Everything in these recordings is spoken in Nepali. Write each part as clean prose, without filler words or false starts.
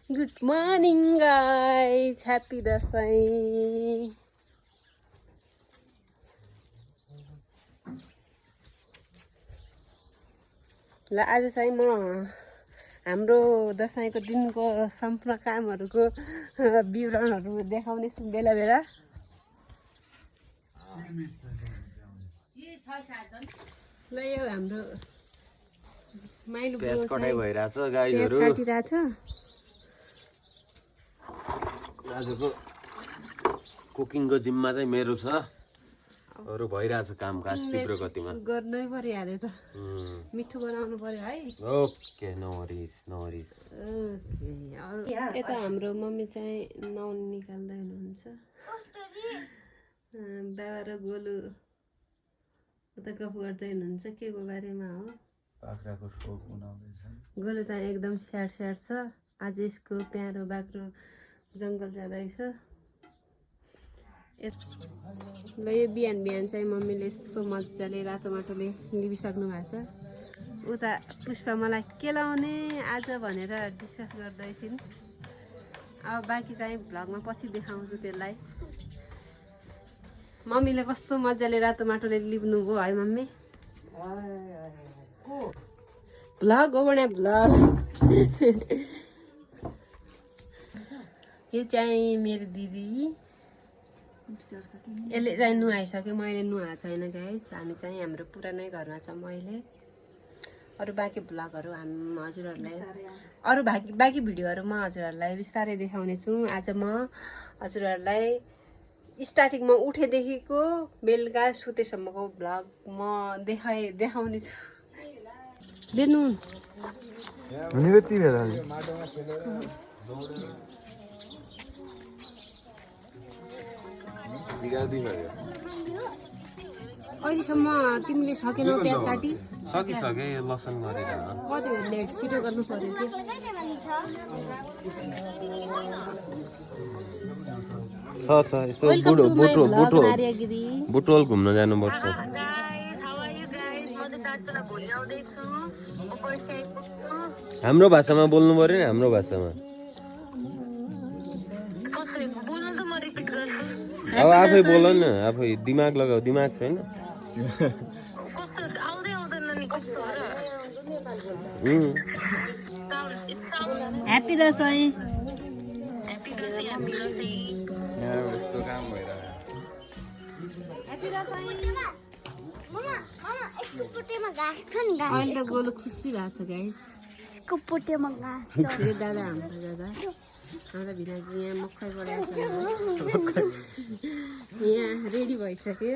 Good morning guys, happy Dashain. ल आज चाहिँ म हाम्रो दसैँको दिनको सम्पूर्ण कामहरूको विवरणहरू देखाउने छु बेला बेला। ल यो हाम्रो माइलो प्याज कटाइ भइरहेछ गाईहरु। काटिरहेछ। आजको कुकिङको जिम्मा चाहिँ मेरो छ। अरु भइरहेछ काम काज तीव्र गतिमा। गर्नै पर्यो हाले त। मिठो बनाउनु पर्यो है। Okay, no worries no worries. Okay, यता हाम्रो मम्मी चाहिँ नुन निकाल्दै हुनुहुन्छ। बाबा र गोलु उता गफ गर्दै हुनुहुन्छ के को बारेमा हो। बाख्राको सोक बनाउँदैछ। गोलु त एकदम स्याड स्याड छ। आज यसको प्यारो बाख्रो जङ्गल जाँदैछ। ल यो बिहान बिहान चाहिँ मम्मीले यस्तो मजाले रातो माटोले लिपिसक्नु भएको छ। उता पुष्पा मलाई के लाउने आज भनेर डिस्कस गर्दैछिन्। अब बाँकी चाहिँ भ्लगमा पछि देखाउँछु त्यसलाई। मम्मीले कस्तो मजाले रातो माटोले लिप्नु भयो है मम्मी। भ्लग हो बना भ्लग। यो चाहिँ मेरो दिदी, यसले चाहिँ नुहाइसक्यो, मैले नुहाएको छैन गाइस। हामी चाहिँ हाम्रो पुरानै घरमा छ मैले। अरू बाँकी भ्लगहरू हजुरहरूलाई अरू बाँकी भिडियोहरू म हजुरहरूलाई बिस्तारै देखाउने छु। आज म हजुरहरूलाई स्टार्टिङमा उठेदेखिको बेलुका सुतेसम्मको भ्लग म देखाउने छु। दिनु अहिलेसम्म तिमीले सकेनौ प्याज काटी? सकिसके लसन गरेर। कति लेट छिटो गर्नु पर्यो कि। छ यसो बुटोल घुम्न जानुपर्छ। हाम्रो भाषामा बोल्नु पर्यो नि, हाम्रो भाषामा। अब आफै बोल न, आफै दिमाग लगाऊ। दिमाग छैन? ह्याप्पी दसैँ। अहिले त गोलु खुसी भएको छ गाइस। यो दादा हाम्रो दादा भिनाजी यहाँ मकै परेको छ। यहाँ रेडी भइसक्यो।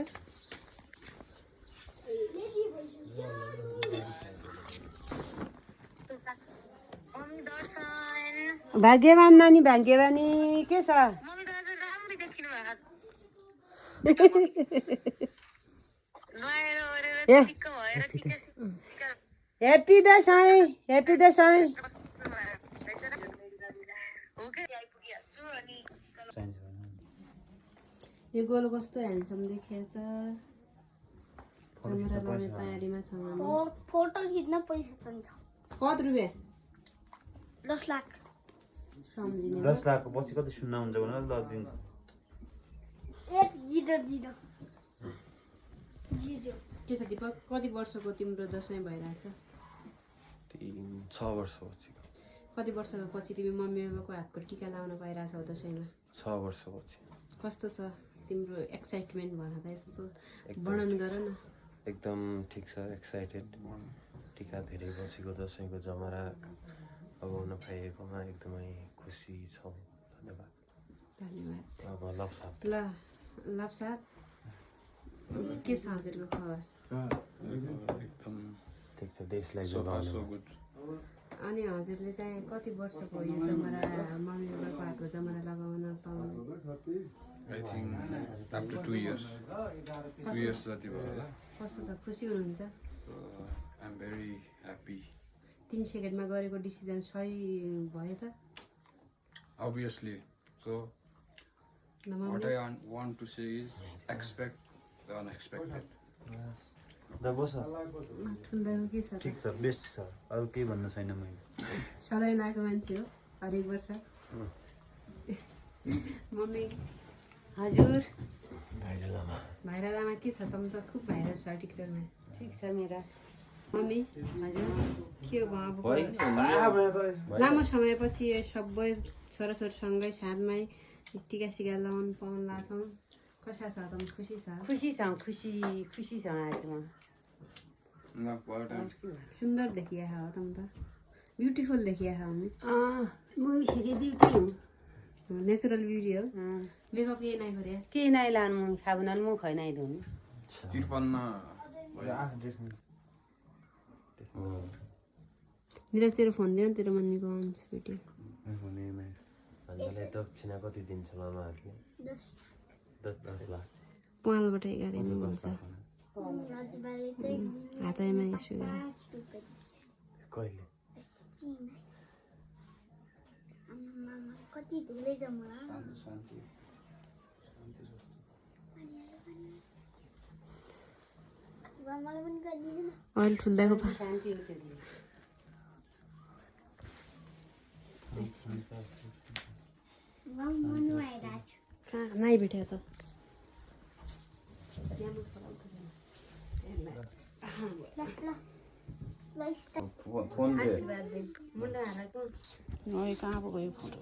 भाग्यवान नानी, भाग्यवानी के छ? Happy Dashain, happy Dashain. यो गोलु कस्तो ह्यान्डसम देखिएछ। क्यामेरा लाउने तयारीमा छ। फोटो खिच्न पैसा चाहिन्छ। कति रुपियाँ? 10 लाख। सम्झिने 10 लाख पछि कति सुन्न हुन्छ भने ल दिन्छु। 100 के छ दिपक, कति वर्षको तिम्रो दसैँ भइरहेछ? 6 वर्षपछि। कति वर्षको पछि तिमी मम्मी बाबाको हातको टिका लाउन पाइरहेछौ दसैँमा? 6 वर्षपछि। कस्तो छ तिम्रो एक्साइटमेन्ट भन त, यस्तो वर्णन गर न। एकदम ठिक छ, एक्साइटेड। टिका धेरै बसेको दसैँको जमरा लगाउन पाइएकोमा एकदमै खुसी छौँ। धन्यवाद। धन्यवाद। अब लप्साप। ल लप्साप के छ हजुरको खबर? एकदम ठिक छ, देशलाई जोगाउन। अनि हजुरले चाहिँ कति वर्षको यो जमरा मम्मी बाबाको हातको जमरा लगाउन पाउनु? I think after 2 years. 2 years जति भयो होला। कस्तो छ, खुसी हुनुहुन्छ? I'm very happy. 3 सेकेन्डमा गरेको डिसिजन सही भयो त? Obviously. So what I want to say is expect the unexpected. दा बस ठुल्दाको के छ? ठिक छ, बेस्ट छ। अरु केही भन्न छैन मैले। सधैँ नआएको मान्छे हो। हरेक वर्ष मम्मी हजुर भाइरल आमा के छ तँ त खुब भाइरल छ टिकटकमा ठिक छ मेरा मम्मी हजुर के हो अब लामो समयपछि सबै छोराछोरीसँगै साथमै टिका सिका लगाउनु पाउनु लाग्छौँ कसा छ त खुसी छ खुसी छ आज म सुन्दर देखिया हो तँ त ब्युटिफुल देखिया हो म फेरि ब्युटी हो नेचुरल ब्युटी हो मेकअप के नाही गरे के नाही लानु खाबुनाल मु खै नाही दुनु निरज तेरो फोन दियो तेरो मम्मीको आउँछ भिडियो हामीलाई दक्षिणा कति दिन्छ मामाहरूले 10 लाख पालबाट गाडी भन्छ हातैमा यसो कहिले कति धेरै जम्मा मलाई पनि गरिदिनु न अहिले ठुल्दाको शान्ति हो त्यो मनु आइरहेको छु कहाँ नाइ भेट्यो त फोन कहाँ पो गयो फोटो